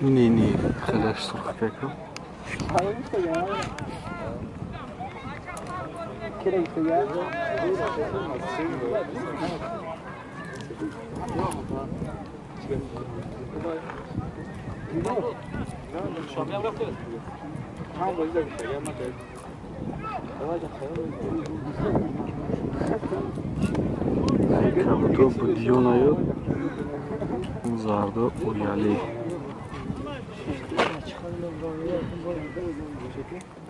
Не, хелеш сурхакаку. Кабуто будёнаю зардо уряли.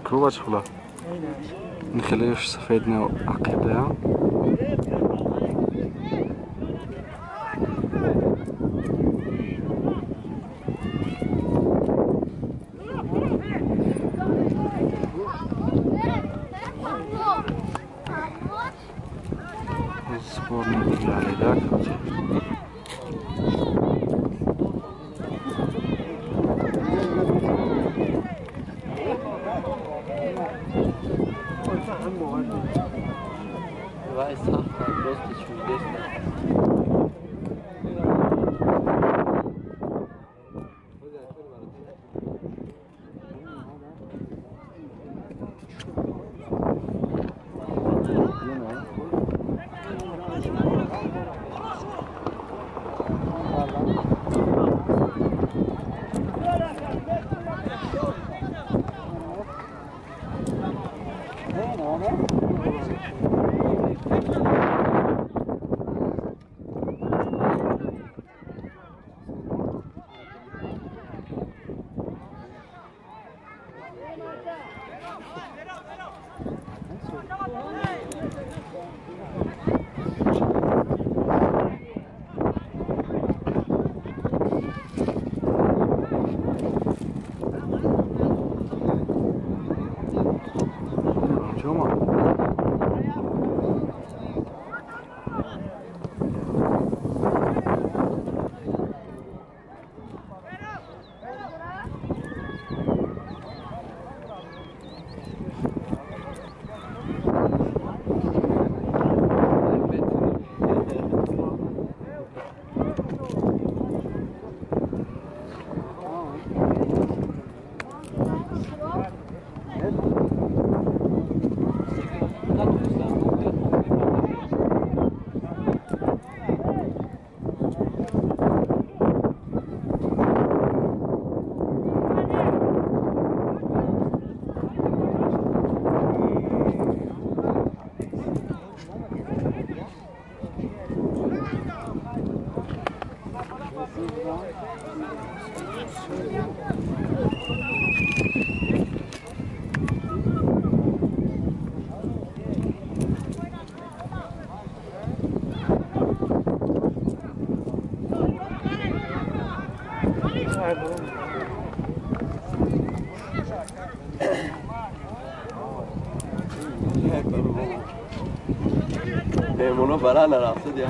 Кува чхула. Нхелеш сафед не ақида. Сборная уряли, да, короче. Просто чудесно. Мемоно бара нарафтад я.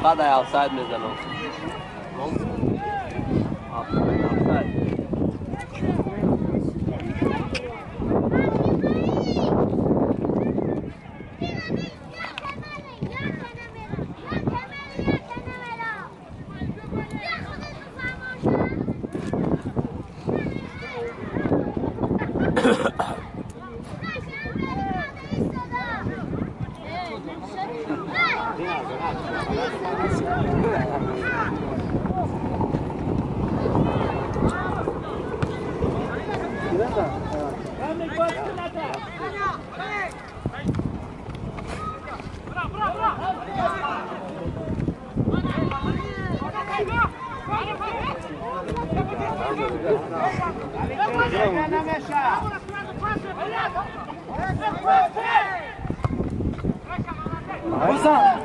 فقط outside میزنم. Outside.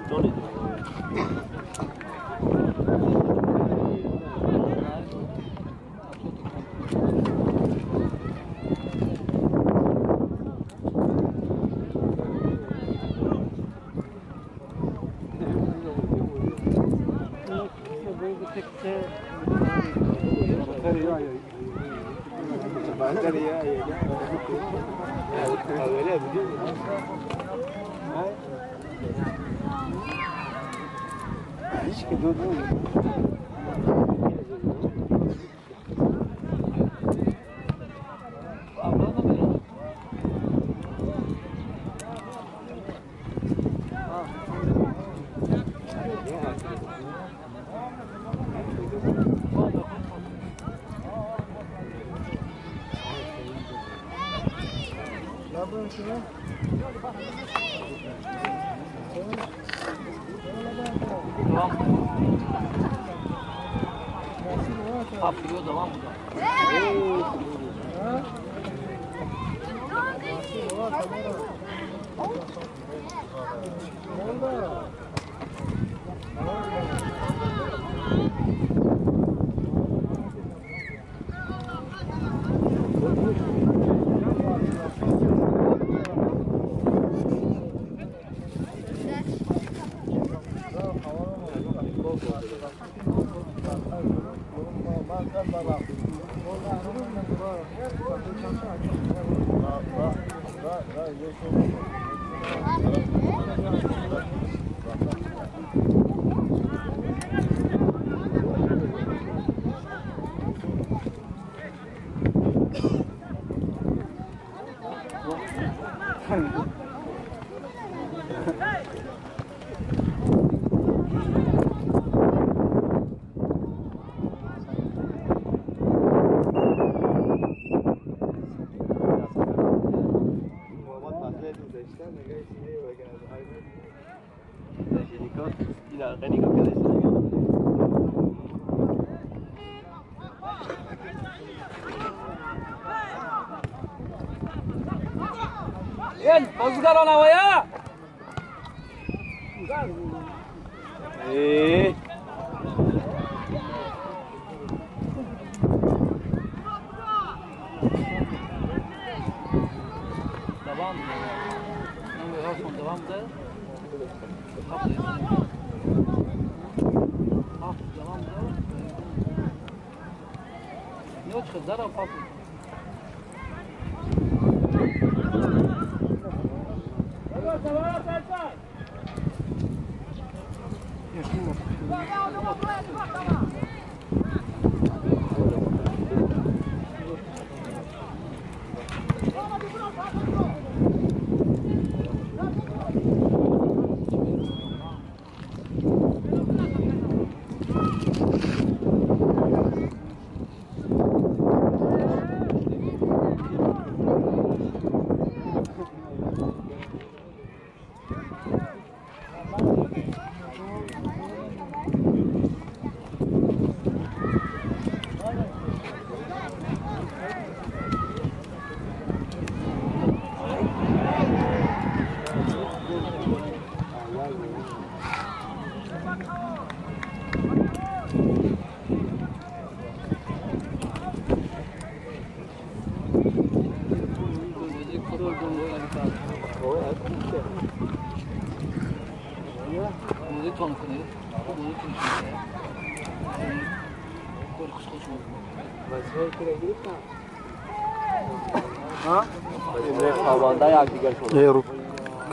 Tony.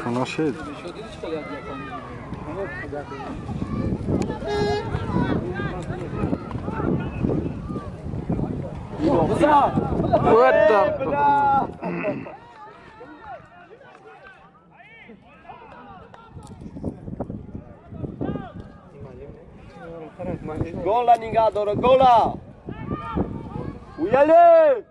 Конашид. What the? Gola Ningadoro, gola! Uyale!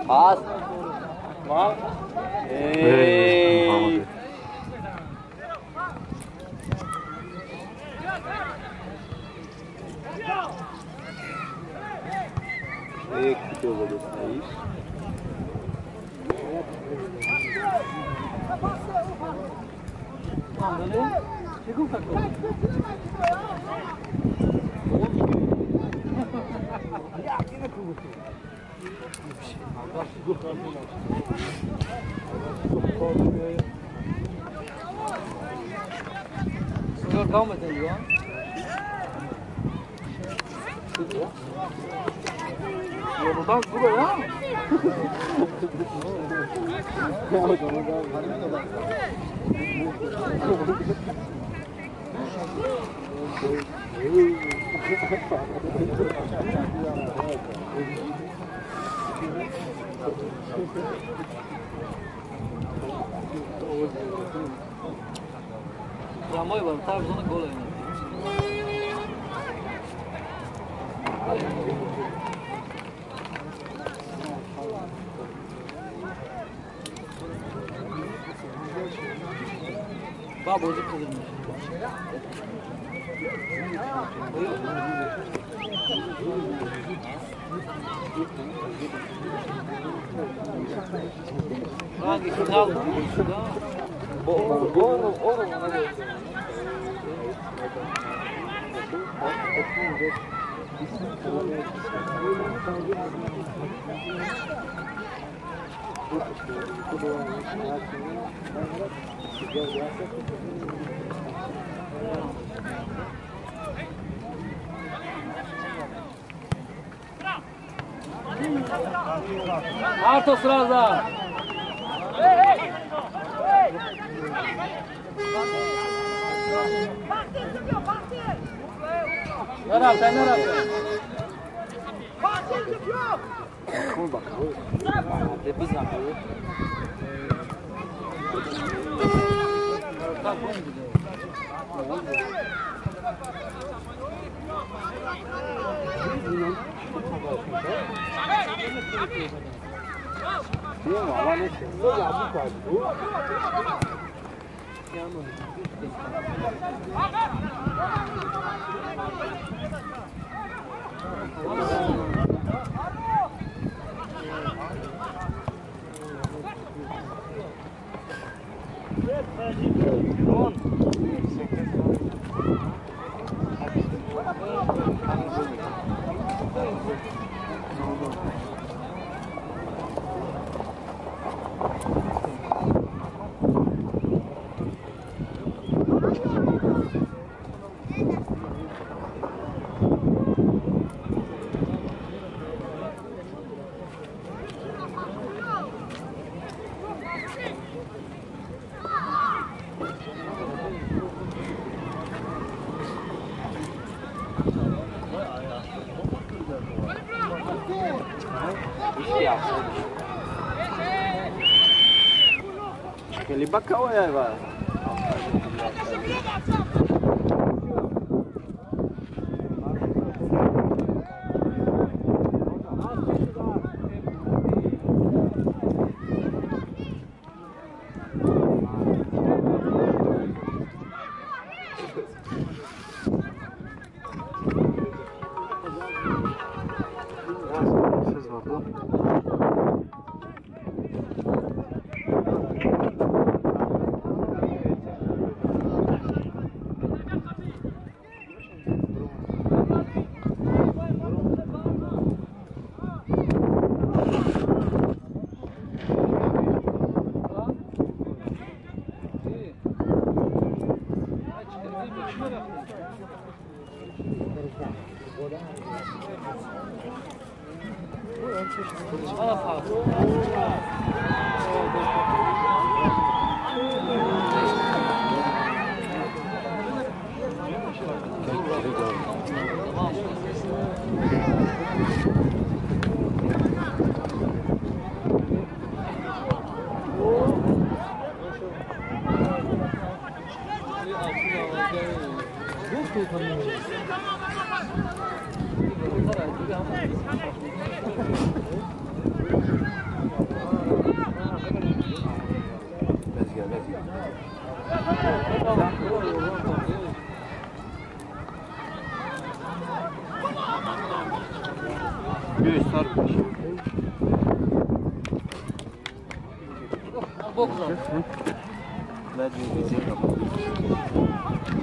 Пас. Эй. Арто сразу!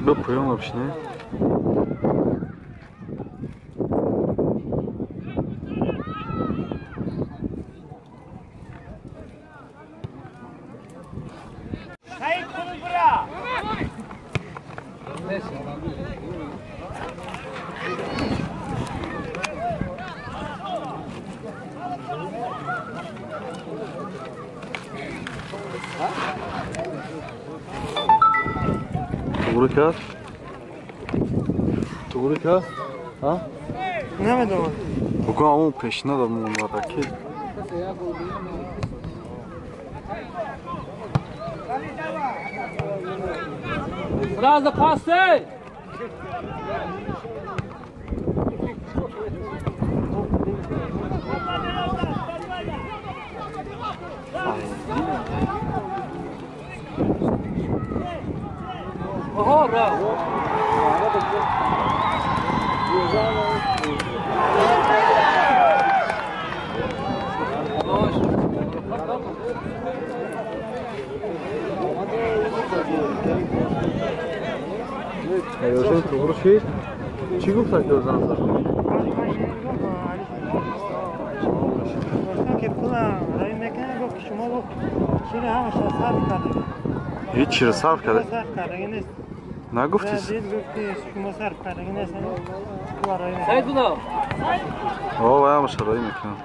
Ба поён вообще, не? Doğru kar. Doğru kar. Ha? Намедонам. Букун ҳамон пешина да монда ки. Сразу пасы! Doğru şey. Чӣ гуфтанд ки занг зад? Гуфтам ки пулам роӣ мекунам, гуфт ки шумо гуфт чиро ҳамаша сарф кардед. Ҳеҷ чиро сарф карда? Сарф кардагӣ нест. Нагуфтӣ? Дид гуфт ки шумо сарф кардагӣ нест. Саид будам. О, вай ҳамаша роӣ мекунам.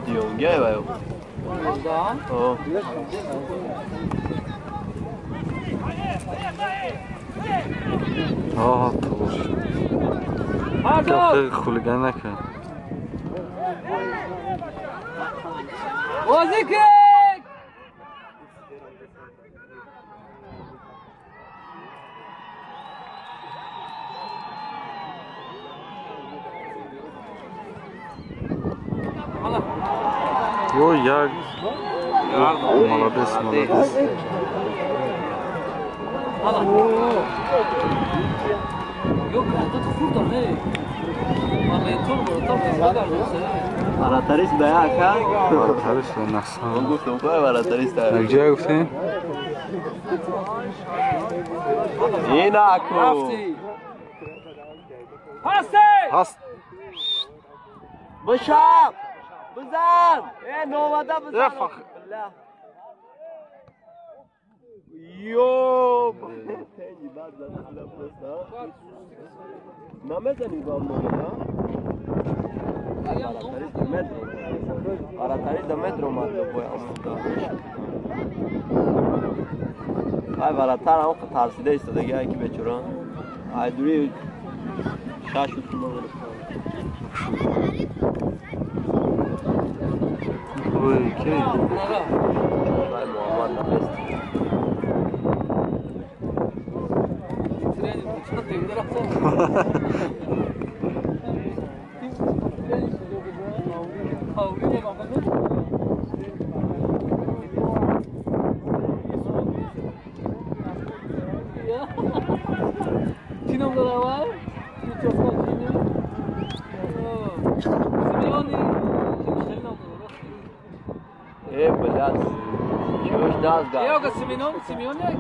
Диёнгай вай. Да? О. Оҳ, doğru. Хеле хулиган накард. Бозӣ кун! Ё як молодец, молодец. Вратарист да яка? Вратарист да насан. Ман гуфтам кой вратарист да. Якҷоя гуфтем? Инаку. Пас! Пас! Бишаб! Бизан! Э, новада бизан! Йо! Намезани ба мода? Вратарист да метр омад бо амуда. Ай вратар ҳам тарсида истодаги ай ки бечора. Ай дури шаш утума Ой, ки? Ай Муҳаммад намест. Чӣ ном дорад? Яс. Чӯш даст гап. Ёга Симеон, Симеон як.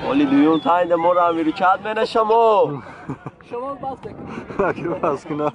Оли дуюм тайм моро амиручат менашамо. Шумо бас бикун. Аки бас кунам.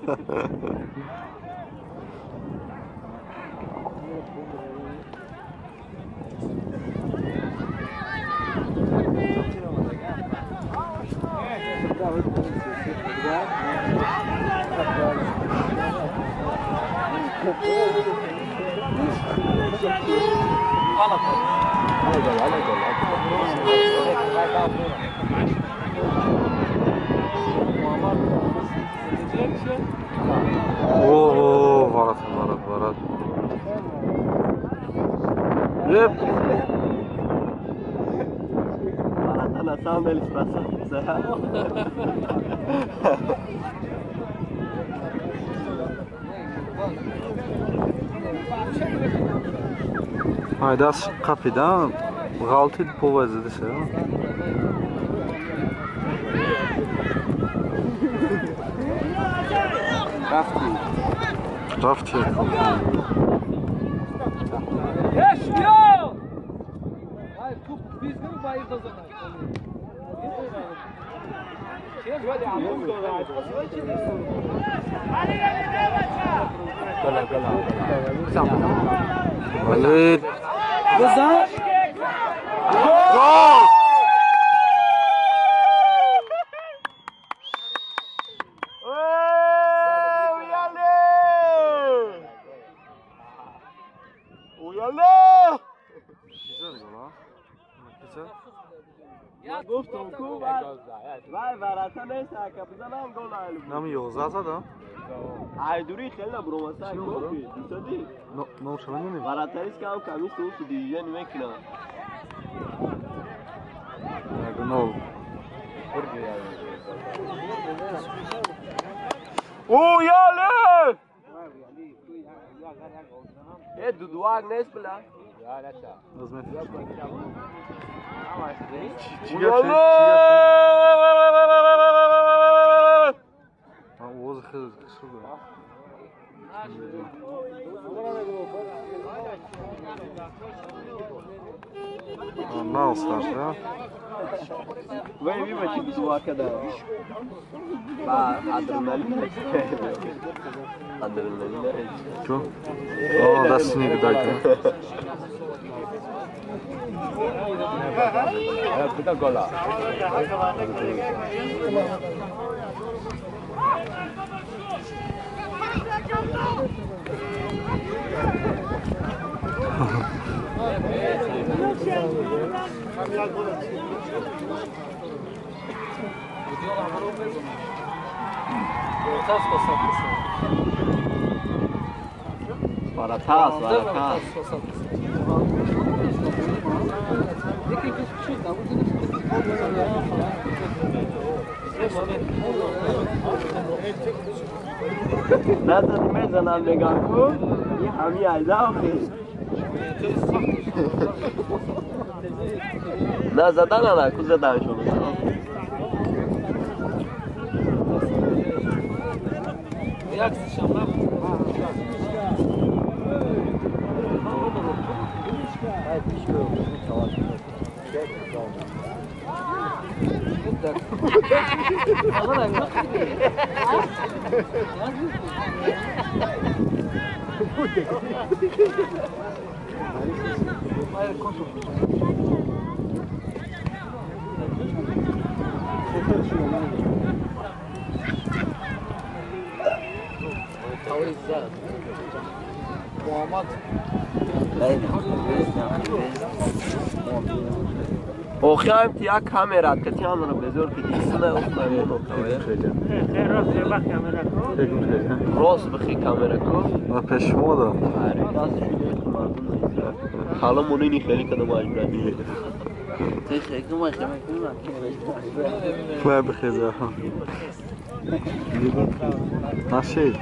О, варат, варат, варат. Еп. Варата на самом деле спасается. Ай, даст қапидан, ғалтид повай задиша. Рафти. Рафти. Еш, биё! Ай, туп бизнес баир дозана. Валид. Бизан. Гол! Гуфтам ку вай варата нест, ака бизанам гол айлу. Нами 11 задам. Ай дури хеле бромаса кофи. Дисади? Но шалани. Варатарис кам камис ту дижен мекна. Нагнол. О, яле! Е, дудуак нест била. Вай вива чи дудуака да. Ба адреналин. Адреналин. Чо? О, да снег дай. Варатас, варатас. Назад мезанам мегам ку, и ҳами айда охи. Назадан ана ку задан шуд. Охиам ти як камера, кати амра безор ки дисна охна рост бихи камера ку. На пешмода. Ҳало монини хеле кадам аҷбради. Вай бихеза. Нашид.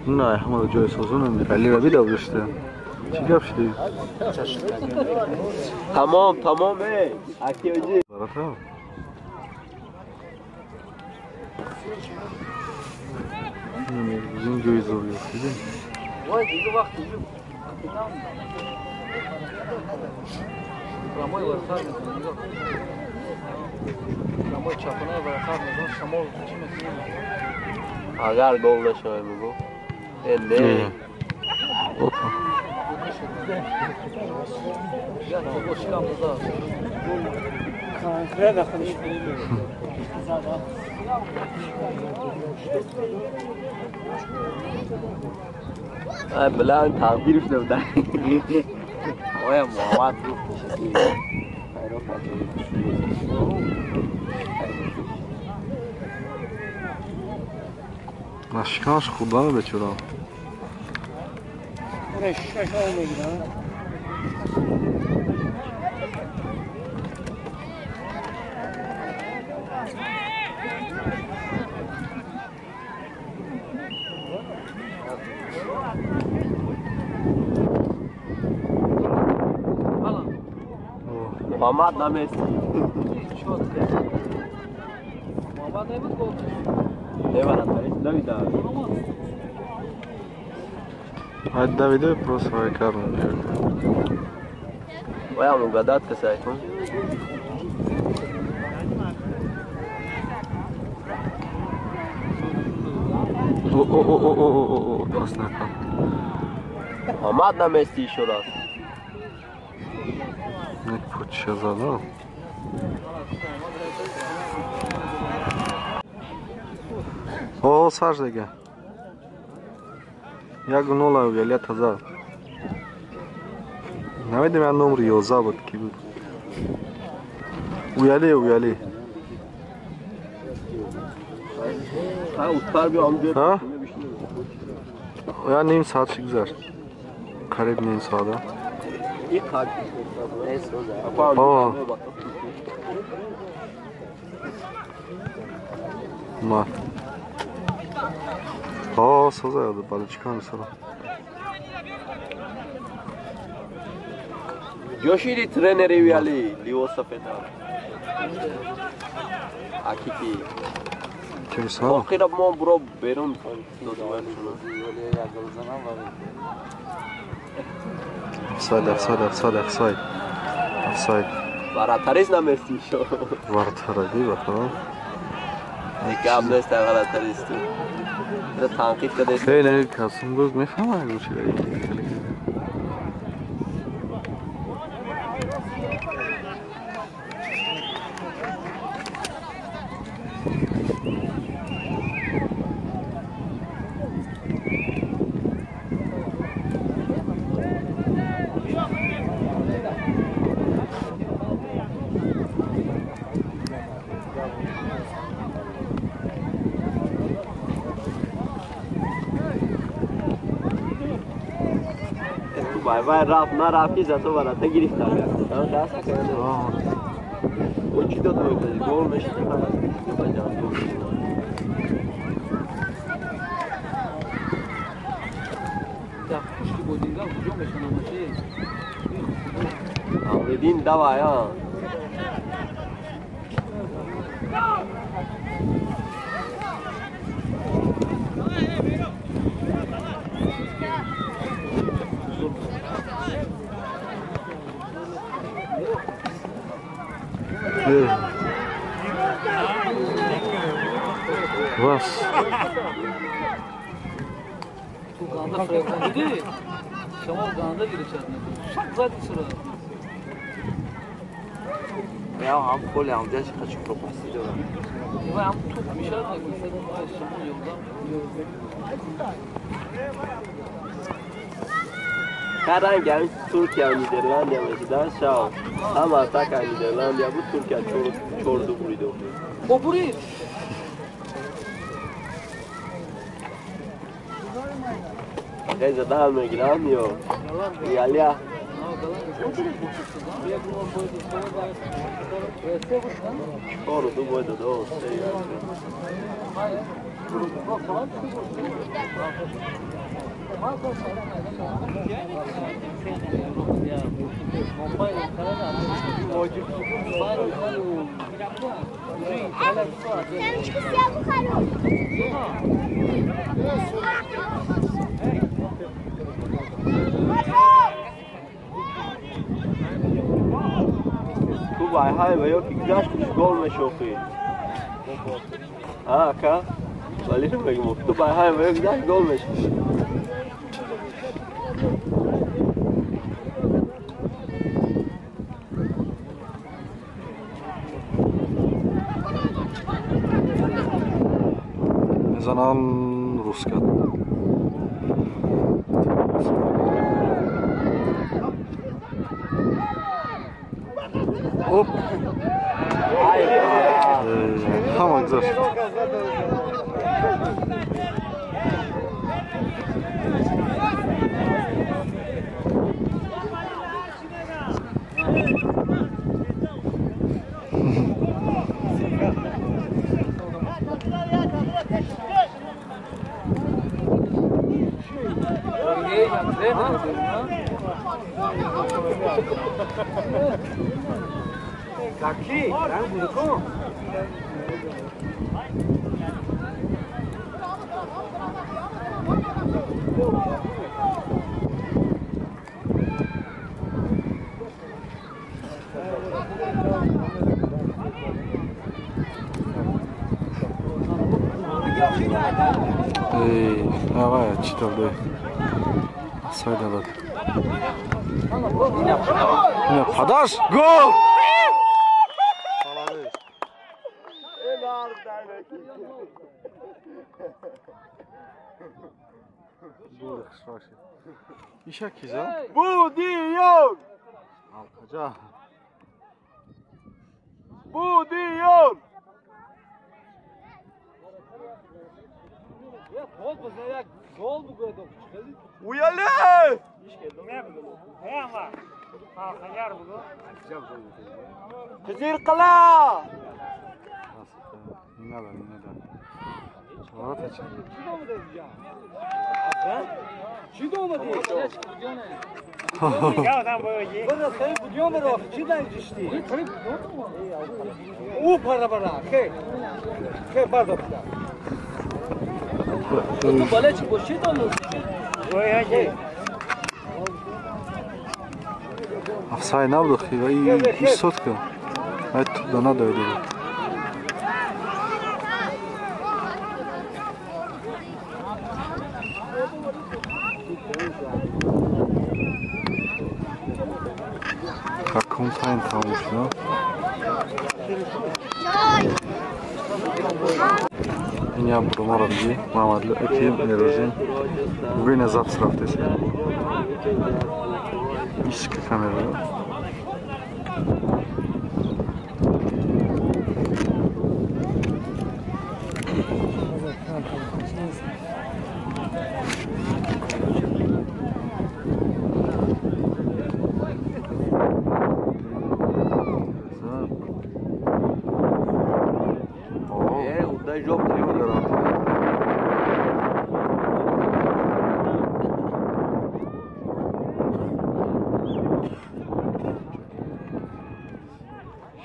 Не, ҳама ҷои созун амирали ра бидав дошта. Чӣ гап шуди? Тамом, тамом, эй. Акиоҷи. Баратам. Ин ҷои зор гирифт, дидем? Вой, дига вақт уже капитан. Прамой вархар мезанад, нигоҳ. Прамой чапонаи вархар мезанад, шамол чӣ мекунад? Агар гол нашавад, мегӯ. Э, не. Опа. Я того шикам назад. Конкретно худиш. Ай, бля, тақдирш набуда. Оя Муҳаммад гуфт нишасти. На шикамаш хурдана бечора. Муҳаммад намести. Муҳаммад набуд гол. Не варатарис давида. Ай давида просто вай кард. Оя мугадат касай кун. О о о о о о о пас накард. Муҳаммад намести ишора. Як поча зада. О, сар дига. 1-0 уялия таза. Намедонам я номер 11 буд ки буд. Уяли, уяли. Ҳа? Я ним соат ши гузашт. Қариб ним соата. О. Ма. О, соза яда баличкан сара. Ҷошири тренери уяли ливосафеда. Акики. Чемса? Охира мо буро берун додем. Офсайд, офсайд, офсайд, офсайд. Офсайд. Варатарис намести шо. Варатаради, ватара. Гап нест варатарис ту. Ра танқид кардест. Хеле касум гуфт мефаҳмам гӯши. Вай рафт нарафти зато варата гирифта. Даст карда. О чӣ дод мекунад? Гол мешид. Дар пушти бодингар куҷо мешаванд амачи? Амриддин давай, а. Вас. Ту ганда фрекон диди? Шамол ганда гирифтад. Шак зад сура. Я ҳам холи ҳам ҷаш қачи пропасти дорам. Ва ҳам туп мешад, шамол ёрдам. Каран гами Туркия Нидерландия мешидан шав. Ҳама атака Нидерландия буд, Туркия 4-2 буриду. О бурид. Хеле задан мегирам ё Ялия. 4-2 бояд дод. تو وای های و یکی گشت گل مشوخی. آه کا ولی میگم تو وای های و یکی گشت گل مشوخی. Мезанан русска. Оп! Ҳама гузашт. Aqui, Эй, давай, читал, да. Сайда, да. Падаш, гол! Иша киза? Будиён! Алқаҷа. Будиён! Уяле! Қизир қила! Надо, не надо. Вот это. Чӣ омадӣ? Ӯ пара бара, хе. Хе бардор. Ту бале чӣ бо чӣ донӣ? Афсай набуд хи ва и сотка. Ай туда надо иду. Каком тайм тамом шуд? Иня бурумаро диди Мамадлу эки мерозим. Бугина запись рафтеса. Иска камера.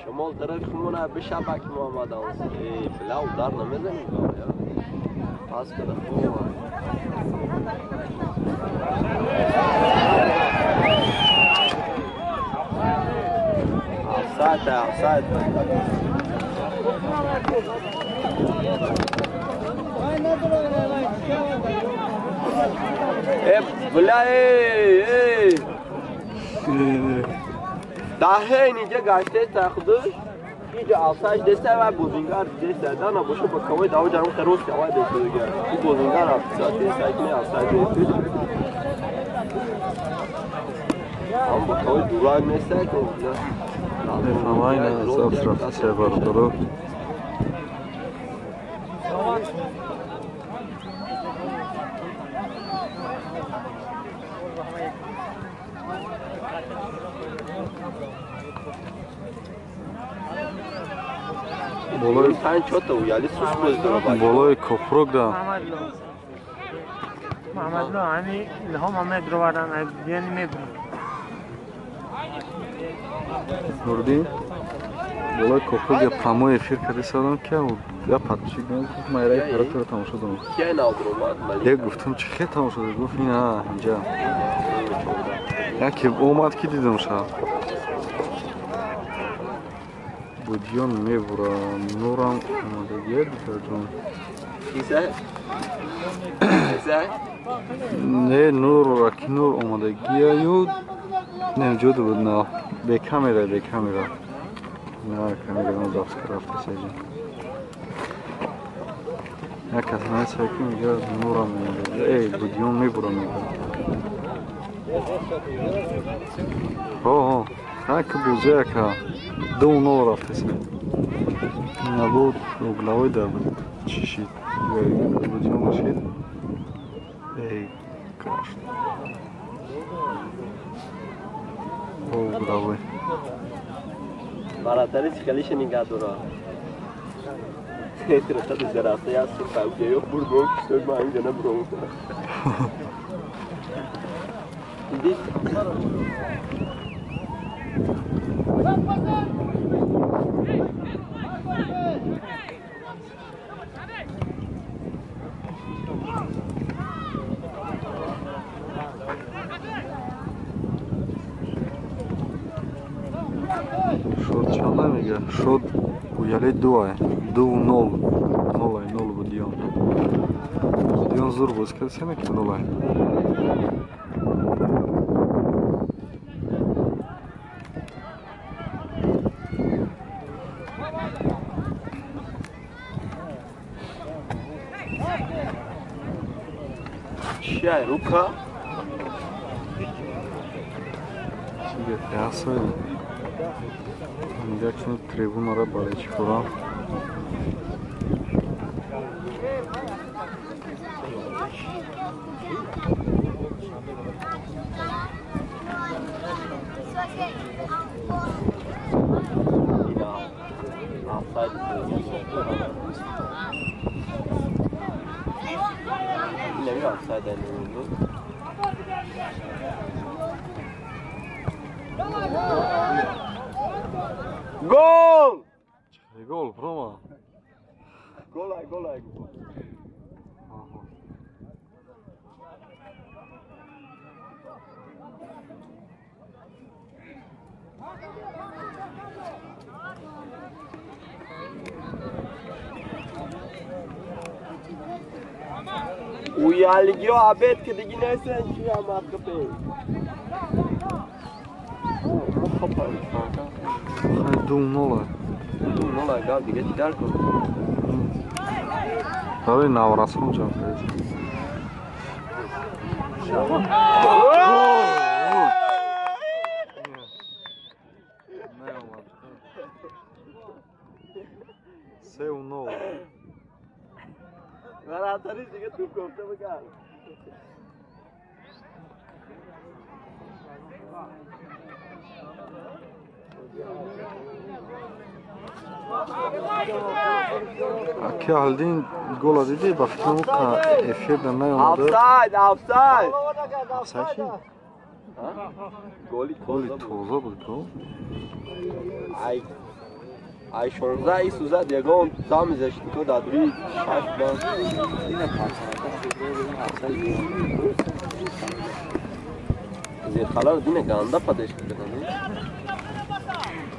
شمال طرف خمونه به شبک محمد آوز ای بلاو در نمیزنیم یا پاس کده خوب آفساید آفساید ای بلا ای ای ده اینجا گشته تخدش اینجا آفساید دسته و بوزینگر دسته دانا باشه با کوی داو جرم خروس کوی دسته دیگه این بوزینگر آفساید دسته نه آفساید دسته هم با کوی دوران نیسته که نفهمای نه زابس رفت سه بار Болои копрук да. Муҳаммадло ҳами Илҳом ҳама дровардан яъне мебурам. Нурдин болои кохоги прямой эфир кардисадам ки я подписчик гуфт ман яраи паратро тамошо дорам. Кия навдромад? Як гуфтам чи хе тамошо дорӣ? Гуфт ина инҷа. Яке омад ки дидам ша. Будён мебура, Нурам омадагия дигарҷон. Киса? Киса? Не, Нур раки Нур омадагияю не ҷоду буд на бе камера, бе камера. На камера мо запись рафта саҷа. Як кас наиса ки мега Нурам омадагия. Эй, Будён мебура мега. Ҳо, ҳа ки бозӣ яка 2-0 рафтеса. Набуд угловой да буд. Чӣ шид? Будён нашид. Эй, каш. Угловой. Баратари хелиша нигоҳ дора. Третата зарафта я сука, ё бургон кишок ма инҷа набуром. Иди. Шод чанда мега? Шод уяле дуай. 2-0. Нолай, нол Будён. Будён зур боз кард сена ки нолай. Чия рука? Чӣ гапи Нигоҳ кунед трибунара барои чӣ хӯрам. Гол! Гол, прома. Голай, голай. Уялигиё обед ки диги нестен чи амад капе. Хай 2-0. 2-0 гап дига чӣ дар кун? Барои наврасон ҷамъ кард. Наомад. 3-0. Варатари дига туп кофта бигар. Аки Алдин гола дидӣ ба фикрам ка эфир да наомада. Офсайд, офсайд. Офсайд чи? Голи Голи тоза буд ко? Ай ай 16 исузад ягон там защитнико дар дури шаш будан. Зерхаларо дине ганда падеш карданд.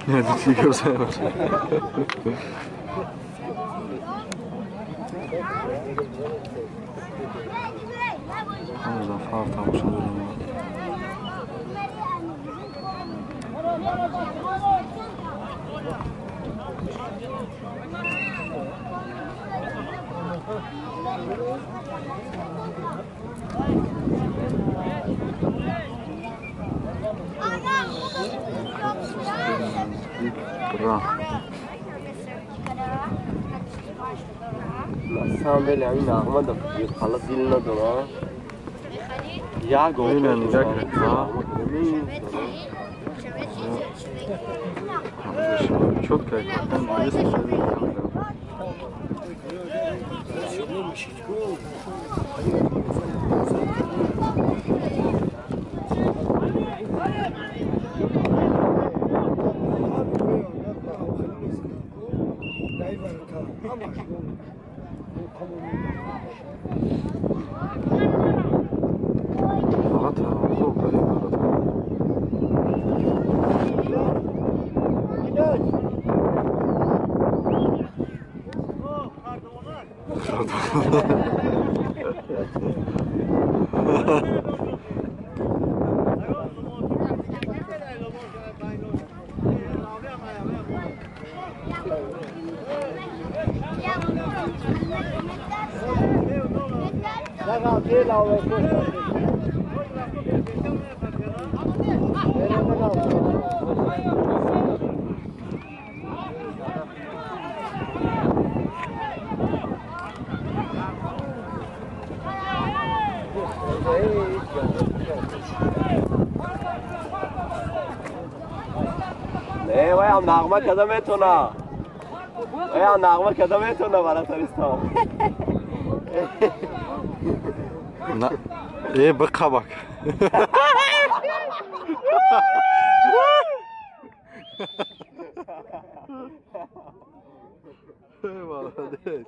Не, дигар сайраш. Зафар тамошо дорем. Бра. На самом деле ҳамин нағма да хала дил надора. Я гол. Ина нигоҳ кун. Чётко Фақат таромхоб кардем бародар. Не, вай ам нағма када метона. Вай ам нағма када метона баратаристон. На, э, бықабак. Молодец.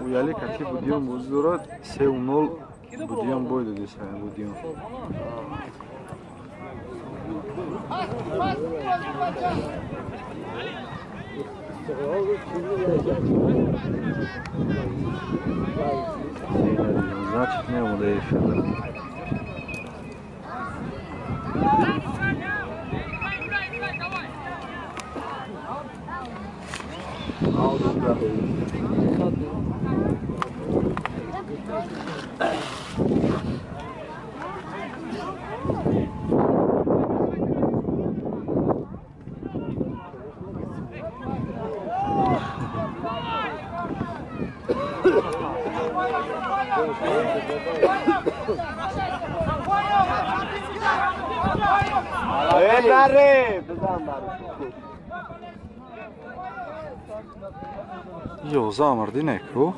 Уяли каки будиён бозӣ дорад, 3-0 будиён бой додиса будиён. Значит, не омода эфир. Ёза марди неку.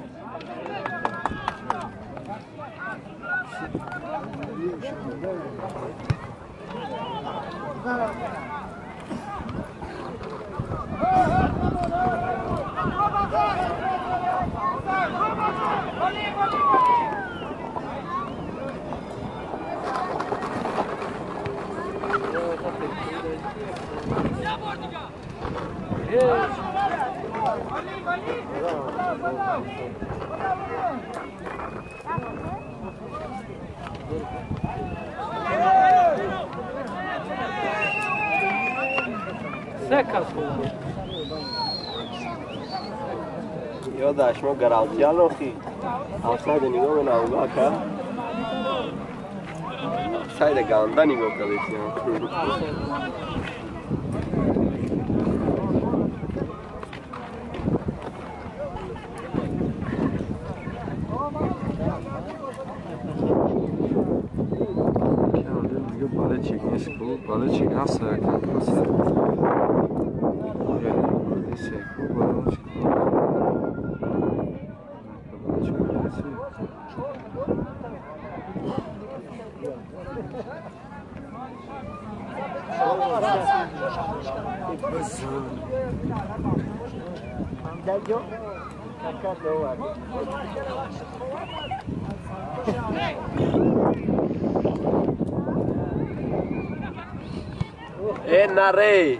Ёда, шумо гарантия лохи. Офсайда нигоҳ менам, ака. Офсайда ганда нигоҳ кардесиям. Болельщик нест ку, болельщик ҳаст, просто ку, болельщик. Э, наре!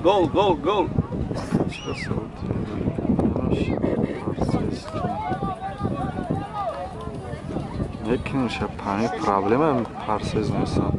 Гол, гол, гол. Сейчас вот Некинша пани проблема парсез несан.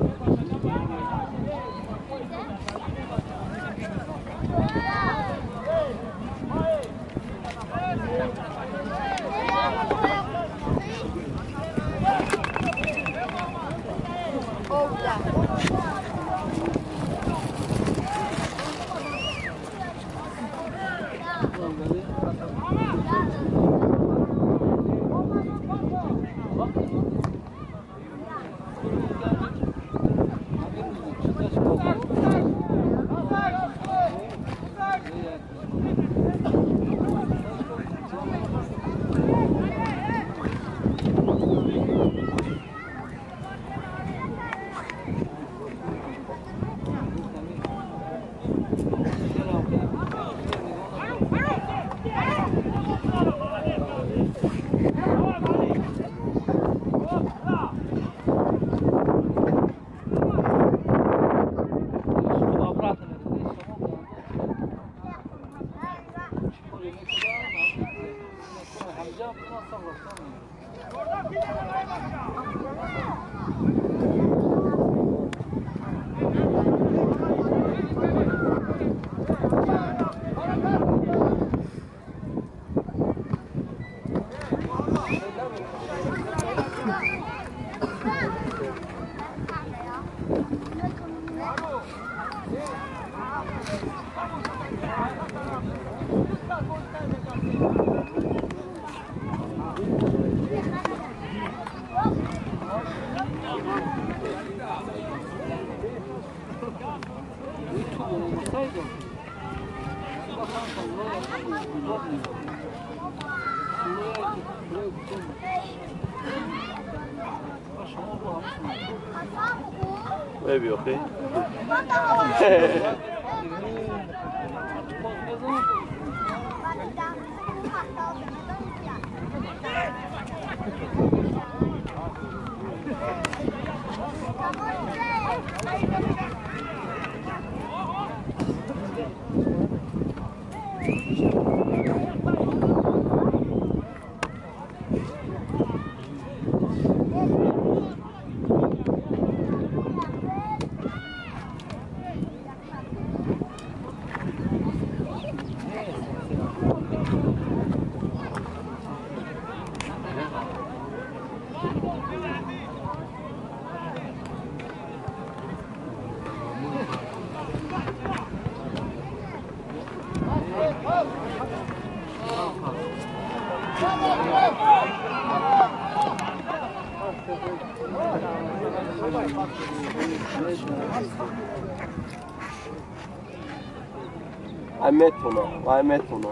Вай метона.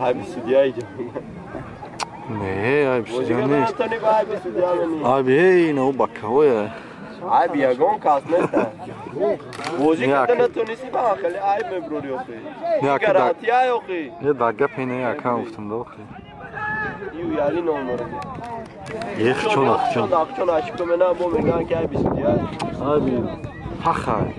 Айби судья идет. Не, айби судья нест. Айби, эй, на убакавоя. Айби ягон кас неста. Бозӣ карда натонисти ба хеле айб мебурӣ охи. Гарантия охи. Не, да гап не якам гуфтам да охи. Ю яли ном дорад. Ехчон ахчон. Ахчон ошибка мена бо меган ки айби судья. Айби пахай.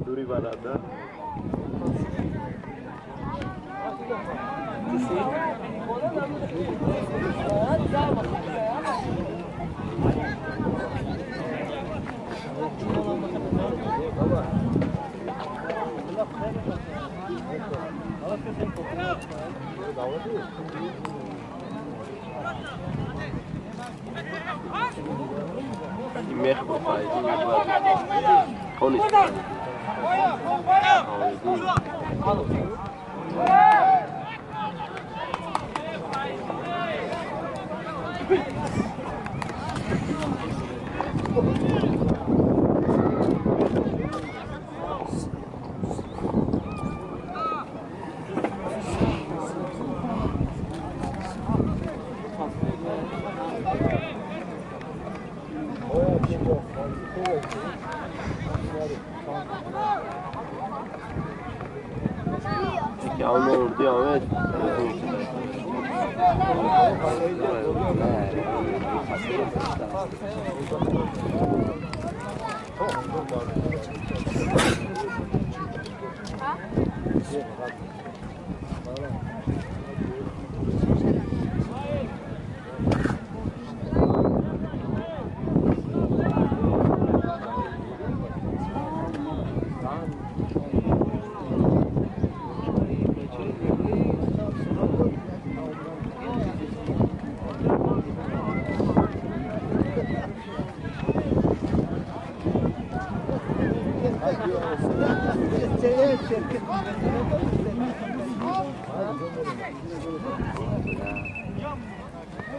دوری بلده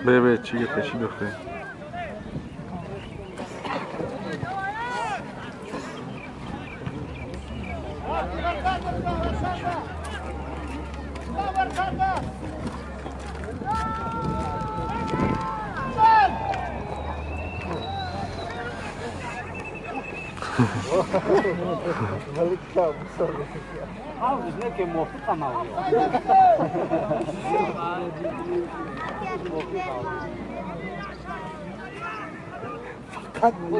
Бе, чӣ гапе, чӣ гуфте?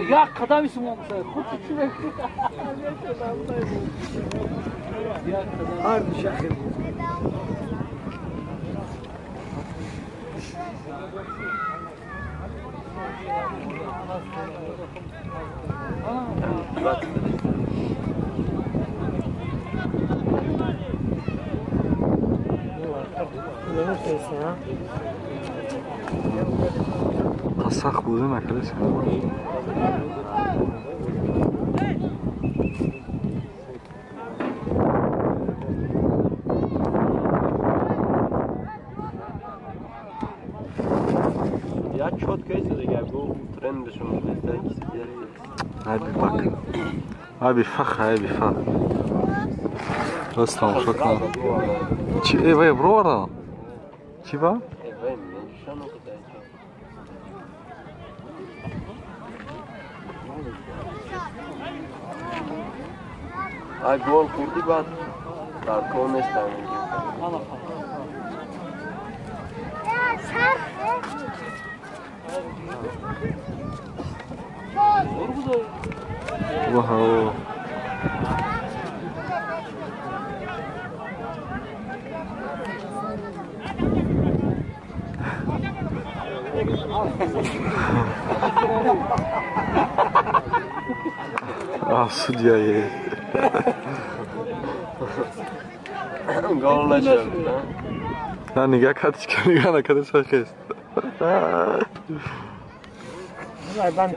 Як қадами шумо худ чӣ Сахт буда накардест. Я чётко дигар бу трендшон Айби бак. Айби фах, айби фах. Рост тамошо кунам. Чи вай броварда? Чи ба? Ай гол хӯрдӣ, баъд дар кор нестам. Вау. А, судья есть. Гол нашел, да? На, нига каточка, нига на каточка есть. Опа,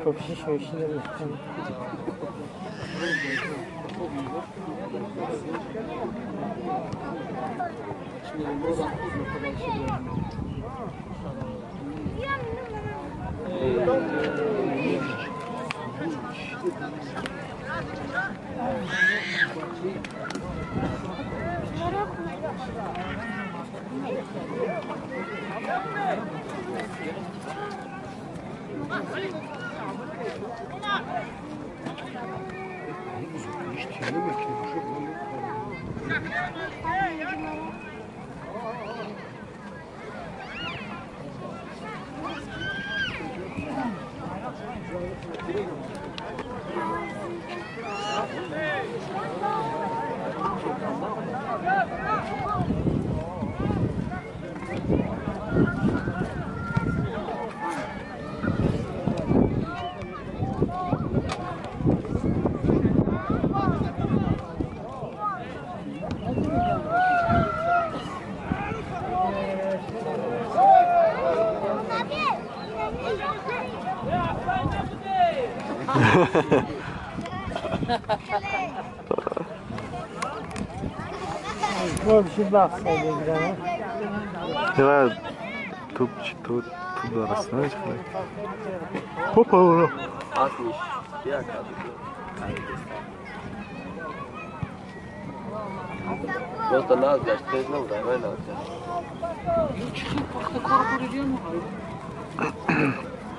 Просто нас гашт, ну, давай нас.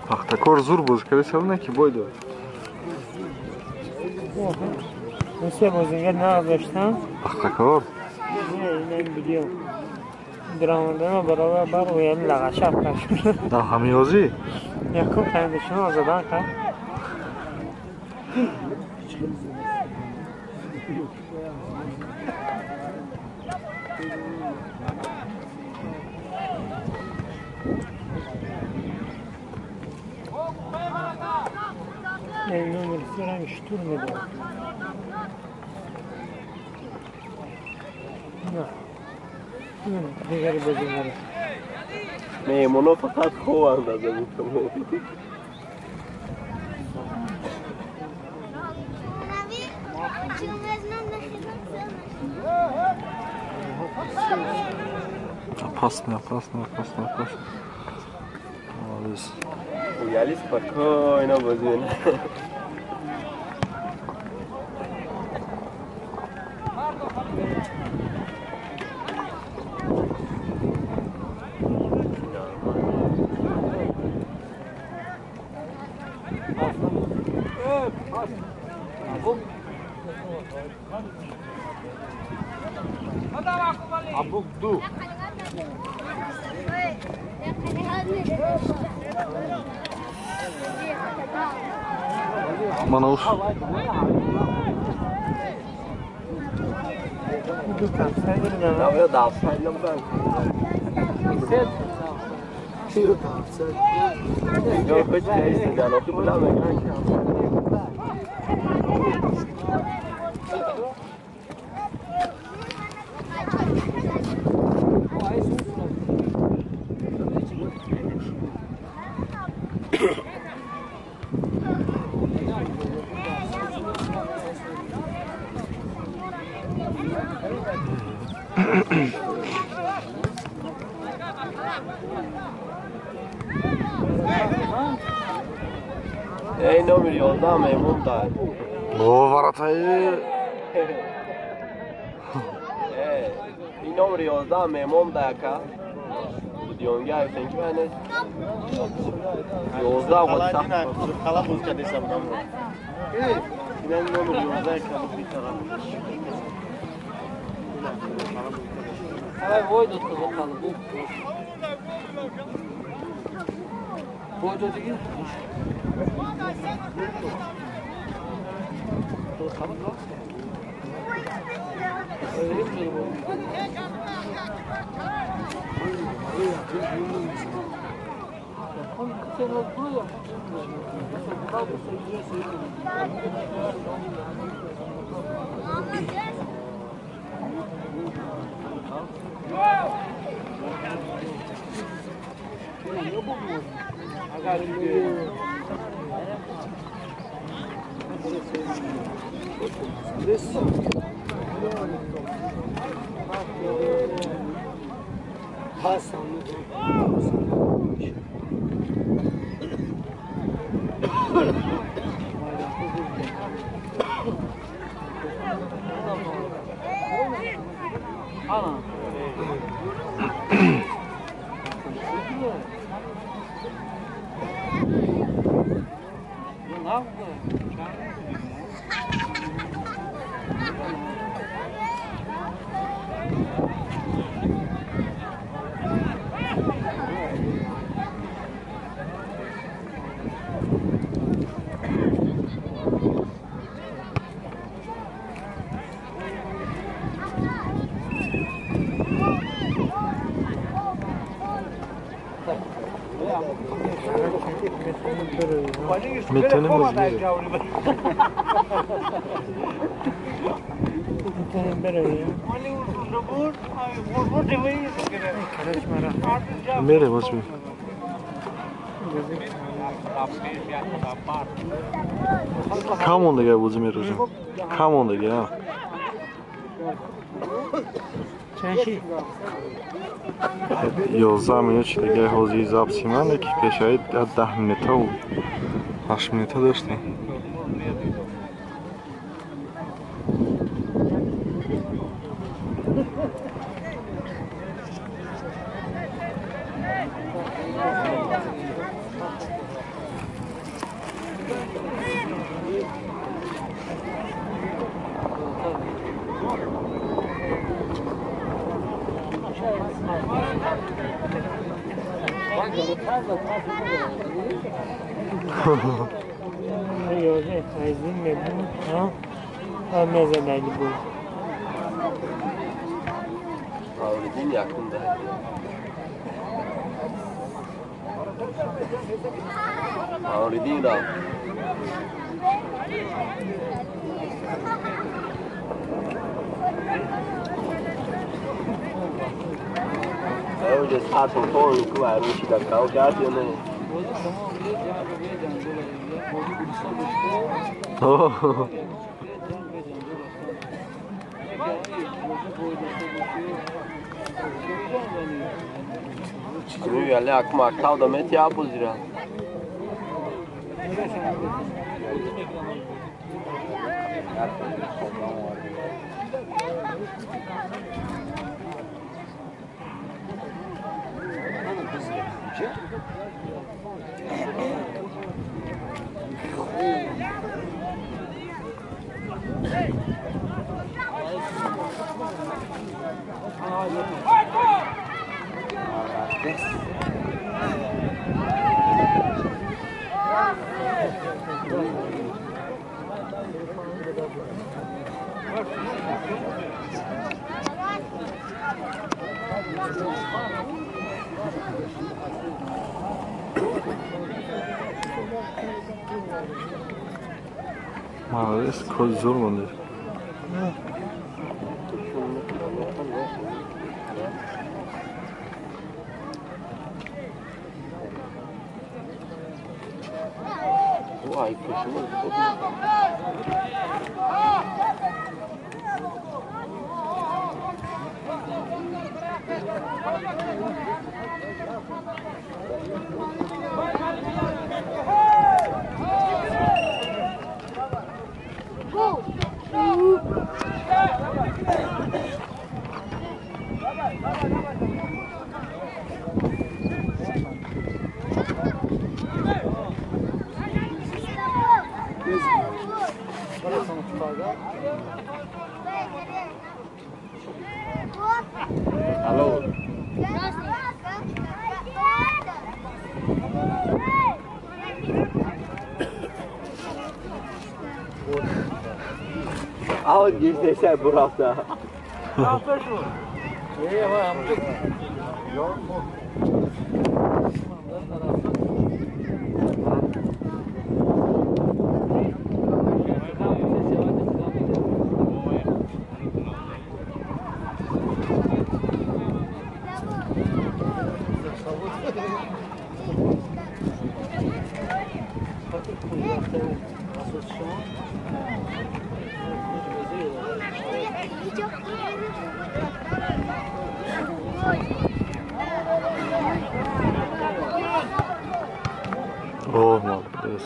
Пахтакор зур боз карда сабна ки бой дод. Се бозингар надоштам. Пахтакор? Не, ин видео. Драмадана баробар бар оян лағашап кард. Да, ҳамиёзӣ? Якум таймдашон озодан кард. Номер 7 штурм медод. Дигари бозингар. Меҳмоно фақат хованд аз ин тамом. Опасно, опасно, опасно, опасно. Молодец. Уяли спокойно бозин. Манауш. Ey номер 11 меҳмон дар. О, варатаи. Ин номер 11 меҳмон дар ака. Будёнга айфен ки ман 11 вот хала боз кардеса будам. Ин номер 11 кабуд битара. Давай вой дод кало бу. Вой дод диги. میتونیم بازی میره باز می کم دیگه بازی میروزم کم دیگه 11 минут дига ҳозири записи ман, ки пешаи 10 минутаву 8 минута доштем. Молодец, кот зур монда. Аут гирифтеса бурафта. О, молодец.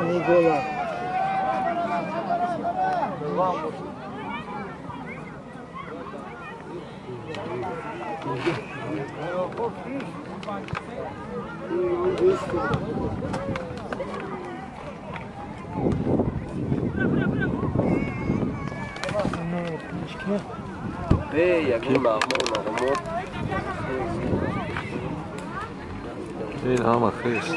Никола. این همه خیست.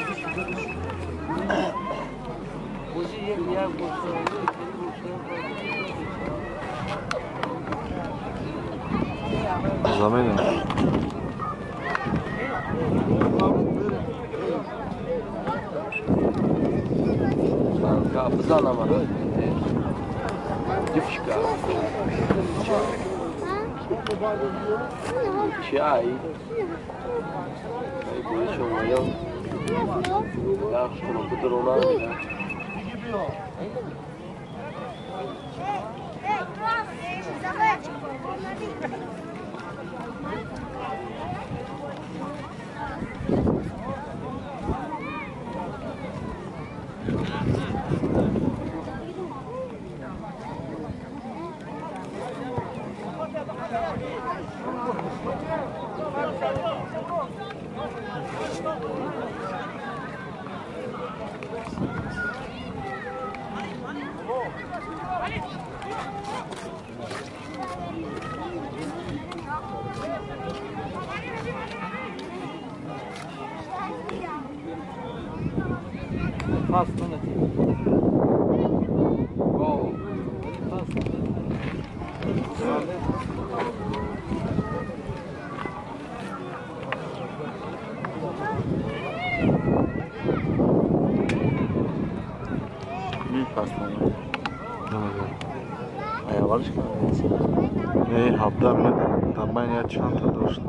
Замена. Чай. Не, 17 минут дар байни як чанд та дошт.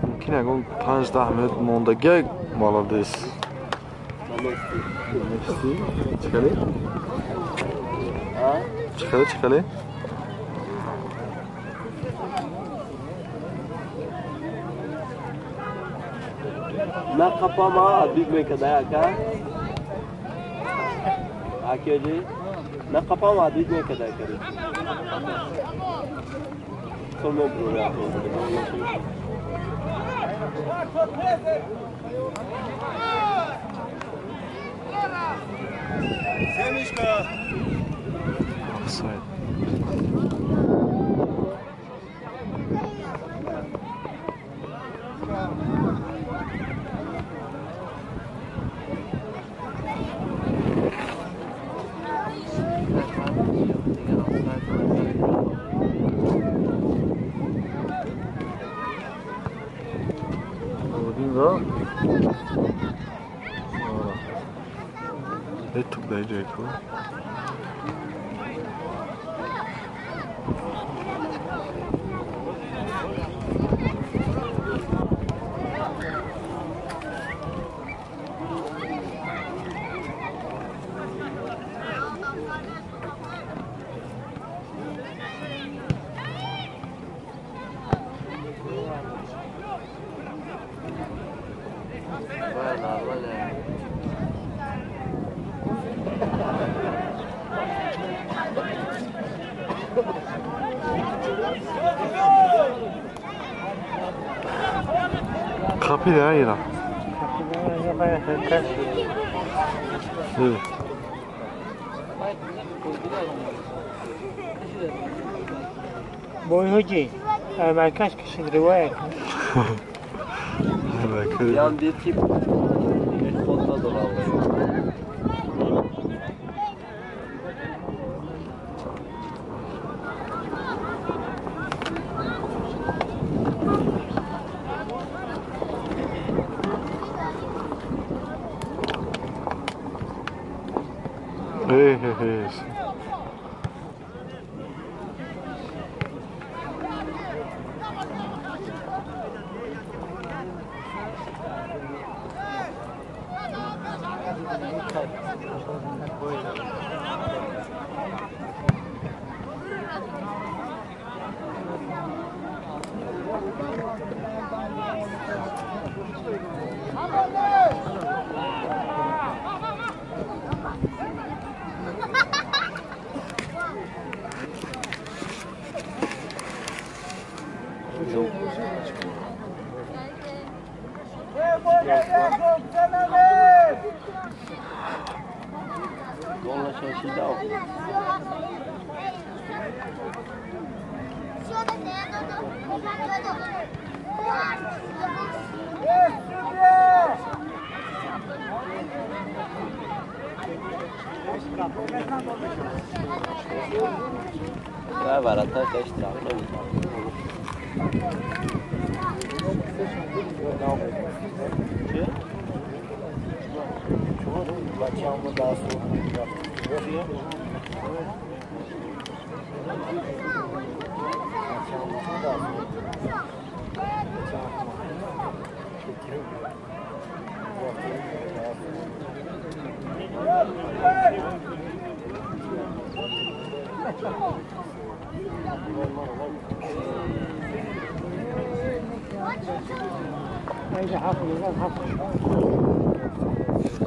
Мумкин ягон 5-10 минут мондагия молодец. Чӣ хеле? Чӣ хеле, чӣ хеле? На қапама адбик мекарда яка? Акиоҷи? На қапам адбик мекарда якари. То мебуря. Офсайд. Да? Тук дай ҷойку. Қапида ира. Бой ҳоҷи, марказ кашид ривоя кун. Ян bir tip konta dolarlı. Hey hey hey.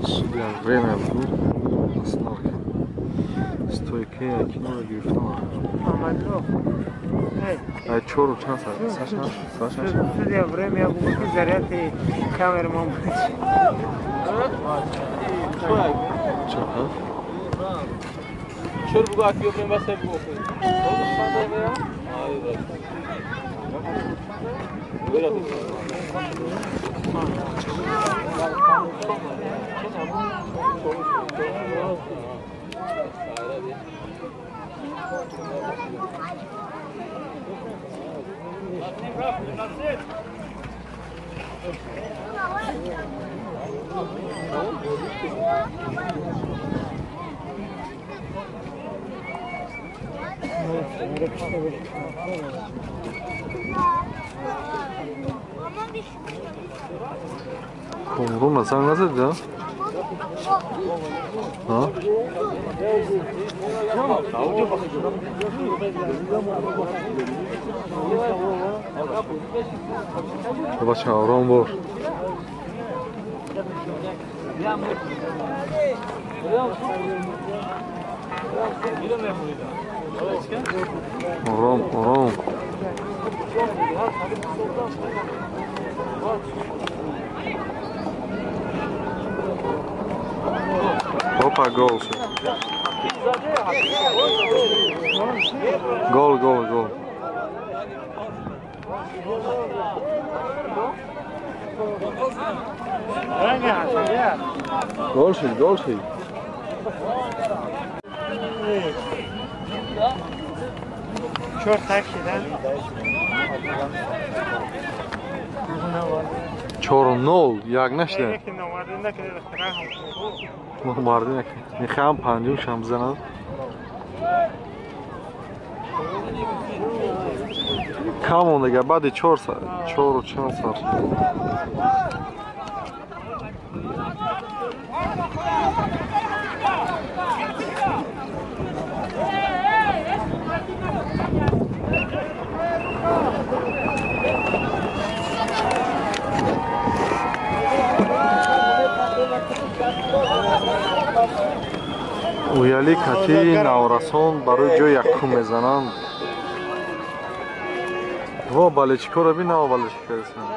Судья время был остановка. Стойка кино гирифтан. А чору чанд сар? Саша. Судья время был заряд и камера мам. Чор. Чор бугу акиё прем басе бугу. Комрума занг назад, да? А? Бача, ором бор. Ором, ором. Опа, гол. Гол, гол, гол. Гол шид, гол шид. Чор так шидан. 4-0 як нашида. Номарди накард. Мехоҳам панҷум шам бизанам. Кам мондага баъди 4 4 чанд сар. Уяли кати наврасон барои ҷои якум мезананд. Во балечикоро бин, наво балечика кардасан.